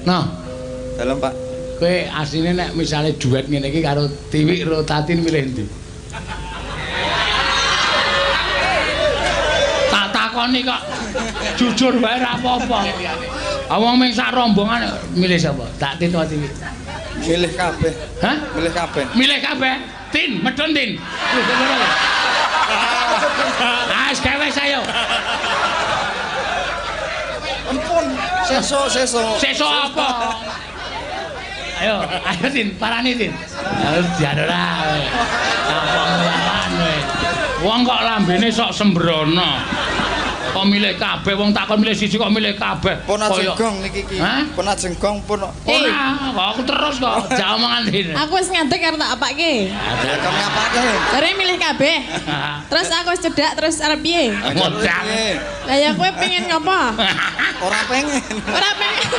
Nah, Dalem, Pak. Kowe asline nek misale duet ngene iki karo Tiwik karo Tatin milih endi? Tak takoni kok jujur wae ora apa-apa. Wong ming sak rombongan milih sapa? Tatin atau Tiwik? Milih kabeh. Hah? Milih kabeh. Milih kabeh. Tin, medun Tin. Ah, wis gawe ayo. Ampun, sesuk sesuk. Sesuk apa? Ayo, ayo Tin, parani Tin. Ayo jan ora. Apa nglawan kowe. Wong kok lambene sok sembrono. Kok milih kabeh, wong takon milih siji kok milih kabeh. Pun ajeng gong niki iki. Hah? Pun ajeng gong pun. Ora, kok aku terus kok. Jak omongan Tin. Aku wis ngadeg arep tak apake. Ya kon ngapake? Jare milih kabeh. Terus aku wis cedak terus arep piye? Modal. Lah ya kowe pengen ngopo? Ora pengen. Ora pengen.